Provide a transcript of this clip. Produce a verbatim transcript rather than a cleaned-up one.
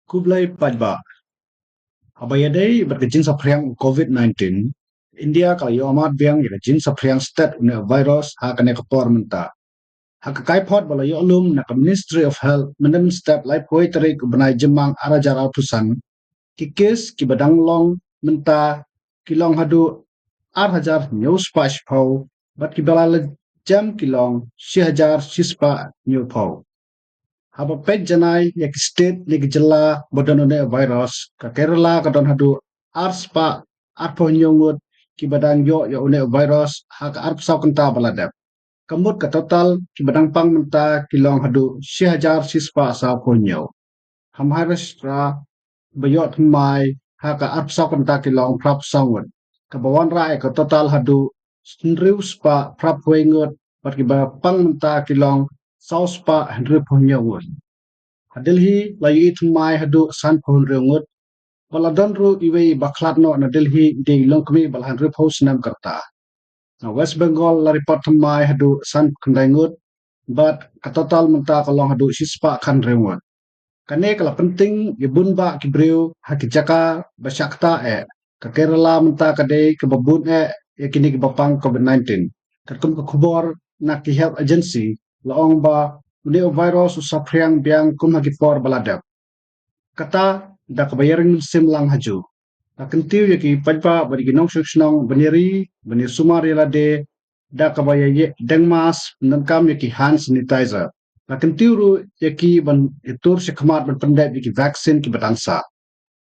Khublei paidbah. Haba ïadei bad ka jingsaphriang u COVID nineteen, India ka la ïoh mad biang ïa ka jingsaphriang stet une u virus ha kane ka por mynta. Ha ka kaiphod ba la ïoh lum na ka Ministry of Health mynne mynstep laiphew tarik u bnai Jymmang ar hajar arphew san, ki kes kiba dang long mynta ki long haduh ar hajar hynñiew spah shiphew bad kiba la jem ki long shi hajar shi spah hynñiewphew. Haba peit janai ïa ki stet ne ki jylla ba don une u virus, ka Kerala ka don haduh ar spah arphew hynñiew ngut kiba dang ïoh ïa une u virus ha ka arphew saw kynta ba la dep. Ka mut ka total kiba dang pang mynta ki long haduh shi hajar shi spah sawphew hynñiew. Ha Maharashtra ba ïoh thymmai ha ka arphew saw kynta ki long phraphew saw ngut. Kaba wanrah ïa ka total haduh hynriew spah phraphew wei ngut bad kiba pang mynta ki long saw spah hynriewphew hynñiew ngut. Ha Delhi la ïohi thymmai haduh sanphew hynriew ngut. Ba la don ruh iwei iba khlad noh na Delhi, i dei i longkmie ba la hynriewphew snem ka rta. Na West Bengal la report thymmai haduh sanphew khyndai ngut bad ka total mynta ka long haduh shi spah khathynriew ngut. Kane ka la pynting ïa bun bah ki briew ha ki jaka ba shah ktah eh. Ka Kerala mynta ka dei kaba bun eh ïa kine kiba pang COVID nineteen. Katkum ka khubor na ki health agency la ong ba une u virus u saphriang biang kum ha ki por ba la dep. Kata da kaba ïaring mynsiem lang ha ju. La kyntiew ïa ki paidbah bad ïa ki nongshong shnong ban ïa ri ban ïa sumar ïa lade da kaba ïa ïeh deng mask, pyndonkam ïa ki hand sanitizer. La kyntiew ruh ïa ki ban ïa tur shakhmat ban pyndep ïa ki vaccine kiba dang sah.